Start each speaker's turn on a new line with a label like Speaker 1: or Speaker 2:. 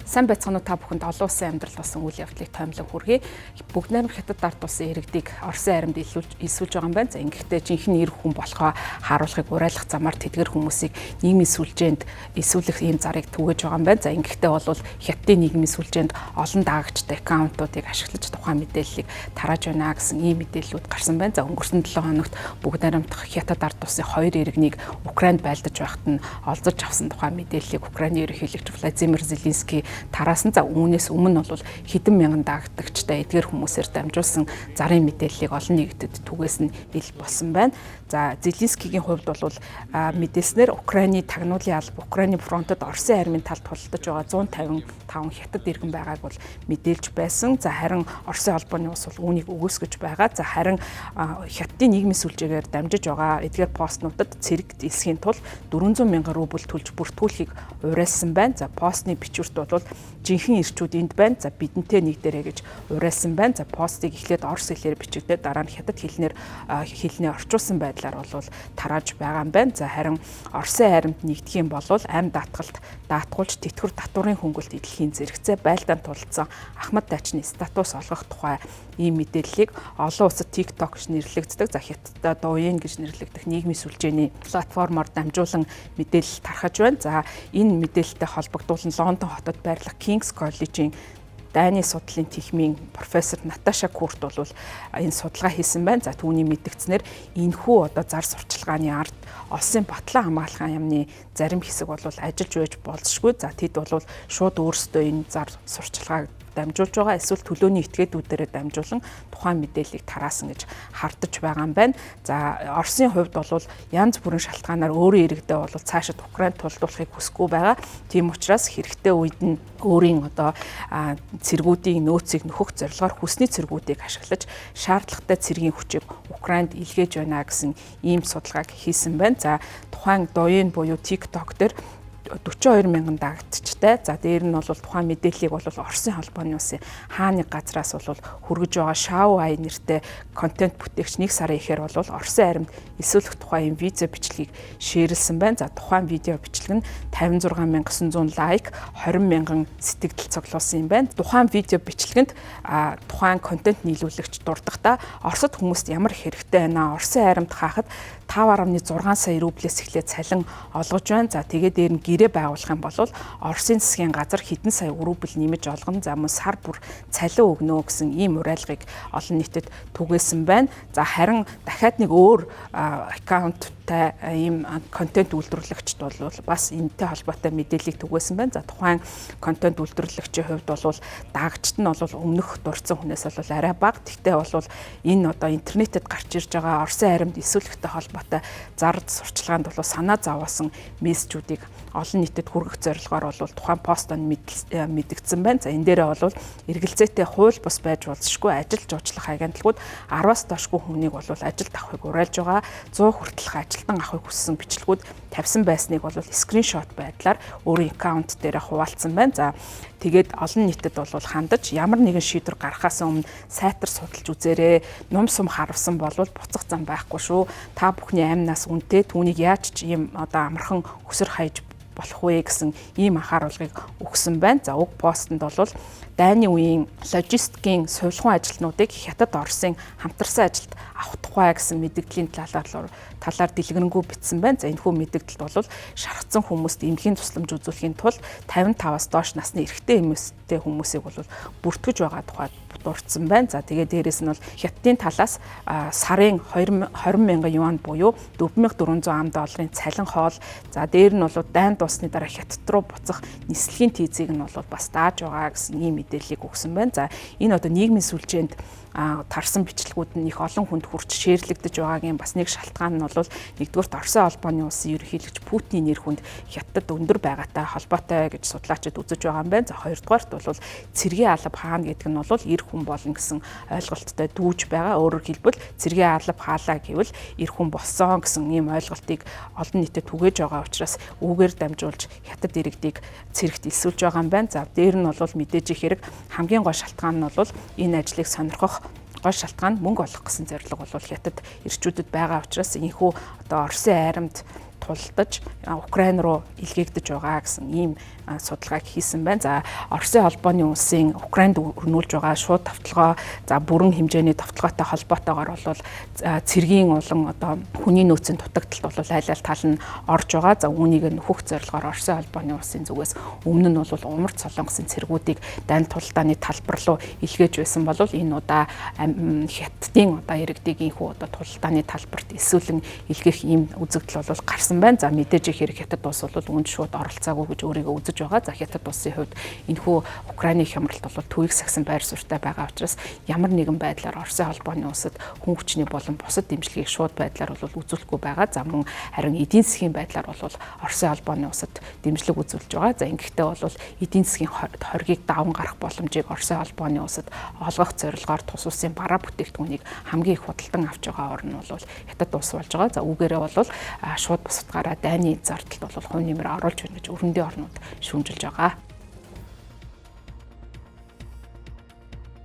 Speaker 1: Сайн байцгаана уу, та бүхэнд олон улсын амьдрал болсон үйл явдлыг томилон хүргэе. Бүгд найрамд Хятад ард улсын иргэдийг Оросын армид элсүүлж байгаа юм байна. За, ингэхдээ жинхэнэ эр хүн болохоо харуулахыг уриалгах замаар тэдгэр хүмүүсийг нийгмийн сүлжээнд элсүүлэх ийм зарыг түгээж байгаа юм байна. За, ингэхдээ бол Хятадын нийгмийн сүлжээнд олон даагчтай аккаунтуудыг ашиглаж тухайн мэдээллийг тарааж байна гэсэн ийм мэдээллүүд гарсан байна. За, өнгөрсөн 7 хоногт бүгд найрамдах Хятад ард улсын хоёр иргэнийг Украинд байлдаж байхад нь олзорч авсан тухайн мэдээллийг Украины ерөнхийлөгч Владимир Зеленский тараасан. За, үүнээс өмнө бол хэдэн мянган дагдагчтай эдгээр хүмүүсээр дамжуулсан зарын мэдээллийг олон нийтэд түгээсэн ил болсон байна. За, Зеленскигийн хувьд бол мэдээлснээр Украины тагнуулын алба, Украины фронтод Оросын армийн талд тулалдаж байгаа 155 хятад иргэн байгааг бол мэдээлж байсан. За, харин Оросын холбооны улс бол үүнийг үгүйсгэж байгаа. За, харин Хятадын нийгмийн сүлжээгээр дамжиж байгаа эдгээр постнуудад цэрэг элсхийн тулд 400 мянган рубль төлж бүртгүүлэхийг уриалсан байна. За, постны бичвэрт бол жинхэнэ эрчүүд энд байна. За, бидэнтэй нэг дээрээ гэж уриалсан байна. За, постыг эхлээд орос хэлээр бичигдээд, дараа нь хятад хэлнээр хэлнээ орчуулсан байдлаар бол тарааж байгаа юм байна. За, харин Оросын армид нэгдэх юм бол амь даатгалд даатгуулж, тэтгэвэр татварын хөнгөлт эдлэхийн зэрэгцээ байлдаан тулалдсан Ахмад дайчны статус олгох тухай ийм мэдээллийг олон улсад TikTok гэж нэрлэгддэг. За, Хятадд Douyin гэж нэрлэгдэх нийгмийн сүлжээний платформоор дамжуулан мэдээлэл тархаж байна. За, энэ мэдээлэлтэй холбогдуулан Лондон хотод байрлах King's College-ийн дайны судлалын техникийн профессор Наташа Курт бол энэ судалгаа хийсэн байна. За, түүний мэдгдсэнээр энэхүү одоо зар сурталчилгааны ард Оросын батлан хамгаалахын яамны зарим хэсэг бол ажиллаж байж болзошгүй. За, тэд бол шууд өөрсдөө энэ зар сурталчилгааг дамжуулж байгаа, эсвэл төлөөний этгээдүүдээрээ дамжуулан тухайн мэдээллийг тараасан гэж хардаж байгаа юм байна. За, Оросын хувьд бол янз бүрийн шалтгаанаар өөрийн иргэдээ бол цаашид Украинд тулдуулахыг хүсэхгүй байгаа. Тийм учраас хэрэгтэй үед нь өөрийн одоо цэргүүдийн нөөцийг нөхөх зорилгоор хүсний цэргүүдийг ашиглаж, шаардлагатай цэргийн хүчийг Украинд илгээж байна гэсэн ийм судалгааг хийсэн байна. За, тухайн Douyin буюу TikTok дээр 42 мянган дагагчтай. За, дээр нь бол тухайн мэдээллийг бол Оросын холбооны улсын хаа нэг газраас бол хүргэж байгаа Шао Ай нэртэй контент бүтээгч нэг сарын ихээр бол Оросын армид элсүүлэх тухай ийм видео бичлэгийг share лсэн байна. За, тухайн видео бичлэг нь 56 900 лайк, 20 мянган сэтгэгдэл цуглуулсан юм байна. Тухайн видео бичлэгэнд тухайн контент нийлүүлэгч дурдахдаа Оросд хүмүүст ямар хэрэгтэй байна, Оросын армид хаахад 5.6 сая рублээс эхлээд цалин олгож байна. За, тэгээд дээр нь гэрээ байгуулах юм бол Оросын засгийн газар хэдэн сая рубль нэмэж олгоно. За, мөн сар бүр цалин өгнө гэсэн ийм уриалгыг олон нийтэд түгээсэн байна. За, харин дахиад нэг өөр аккаунттай ийм контент үйлдвэрлэгчд бол бас энэтэй холбоотой мэдээллийг түгээсэн байна. За, тухайн контент үйлдвэрлэгчийн хувьд бол дагагчид нь бол өмнөх дурдсан хүнээс бол арай бага. Гэхдээ бол энэ одоо интернетэд гарч ирж байгаа Оросын армид элсүүлэхтэй холбоотой зар сурталчилгаанд бол санаа зовоосон мессежүүдийг олон нийтэд хүргэх зорилгоор бол тухайн постод мэдэгдсэн байна. За, энэ дээрээ бол эргэлзээтэй хууль бус байж болзошгүй ажил жуучлах агентлагууд 10-аас доошгүй хүнийг бол ажилд авахыг уриалж байгаа. 100 хүртэлх ажилтан авахыг хүссэн бичлэгүүд тавьсан байсныг бол screenshot байдлаар өөрийн аккаунт дээр хуваалцсан байна. За, тэгээд олон нийтэд бол хандаж, ямар нэгэн шийдвэр гаргахаас өмнө сайтар судалж үзээрэй. Нум сум харавсан бол буцах зам байхгүй шүү. Та бүхний амь нас үнэтэй, түүнийг яаж ч ийм одоо амархан хөсөр хаяж болох вэ гэсэн ийм анхааруулгыг өгсөн байна. За, уг постэнд бол дайны үеийн логистикийн сувилахуун ажилтнуудыг Хятад, Оросын хамтарсан ажилд авах тухай гэсэн мэдэгдлийн талаар дэлгэрэнгүй бичсэн байна. За, энэхүү мэдэгдэлд бол шархсан хүмүүст эмнэлгийн тусламж үзүүлэхийн тулд 55-аас доош насны эрэгтэй, эмэгтэй хүмүүсийг бол бүртгэж байгаа тухай дурдсан байна. За, тэгээд дээрэс нь бол Хятадын талаас сарын 20 мянган юан буюу 4400 ам долларын цалин хоол, за, дээр нь бол дайн дууссаны дараа Хятад руу буцах нислэгийн тийзийг нь бол бас дааж байгаа гэсэн ийм мэдээллийг өгсөн байна. За, энэ одоо нийгмийн сүлжээнд тарсан бичлэгүүд нь их олон хүнд хүрч share лэгдэж байгаагийн бас нэг шалтгаан нь бол нэгдүгээрт Оросын холбооны улсын ерөнхийлөгч Путиний нэр хүнд Хятадд өндөр байгаатай холбоотой гэж судлаачид үзэж байгаа юм байна. За, хоёрдугаарт бол цэргийн алба хаана гэдэг нь бол эр хүн болно гэсэн ойлголттой дүүж байгаа. Өөрөөр хэлбэл, цэргийн алба хаалаа гэвэл эр хүн болсон гэсэн ийм ойлголтыг олон нийтэд түгээж байгаа учраас үүгээр дамжуулж Хятад иргэдийг цэрэгт элсүүлж байгаа юм байна. За, дээр нь бол мэдээж хэрэг хамгийн гол шалтгаан нь бол энэ ажлыг сонирхох гол шалтгаан мөнгө олох гэсэн зорилго бол Хятад эрчүүдэд байгаа учраас энэхүү одоо Оросын армид тулалдах тулдаж Украин руу илгээгдэж байгаа гэсэн ийм судалгааг хийсэн байна. За, Оросын холбооны улсын Украинд өрнүүлж байгаа шууд товтлогоо, за, бүрэн хэмжээний товтлогоотой холбоотойгоор бол цэргийн болон одоо хүний нөөцийн дутагдалт бол аль аль тал нь орж байгаа. За, үүнийг нөхөх зорилгоор Оросын холбооны улсын зүгээс өмнө нь бол Умард Солонгосын цэргүүдийг дайн тулдааны талбар руу илгээж байсан бол энэ удаа Хятадын одоо иргэдийг инхүү одоо тулдааны талбарт элсүүлэн илгээх ийм үзэгдэл бол гарсан байна. За, мэдээж хэрэг Хятад улс бол үүнд шууд оролцоогүй гэж өөрийгөө үзэж байгаа. За, Хятад улсын хувьд энэхүү Украины хямралт бол төвийг сахисан байр суурьтай байгаа учраас ямар нэгэн байдлаар Оросын холбооны улсад хүн хүчний болон бусад дэмжлэгийг шууд байдлаар бол үзүүлэхгүй байгаа. За, мөн харин эдийн засгийн байдлаар бол Оросын холбооны улсад дэмжлэг үзүүлж байгаа. За, ингэхдээ бол эдийн засгийн хоргийг даван гарах боломжийг Оросын холбооны улсад олгох зорилгоор тус улсын бараа бүтээгдэхүүнийг хамгийн их худалдан авч байгаа орн нь бол Хятад улс болж байгаа. За, үүгээрээ бол шууд бусадгаараа дайны зардалд бол хувь нэмэр оруулж байна гэж өрөндийн орнууд шүүмжилж байгаа.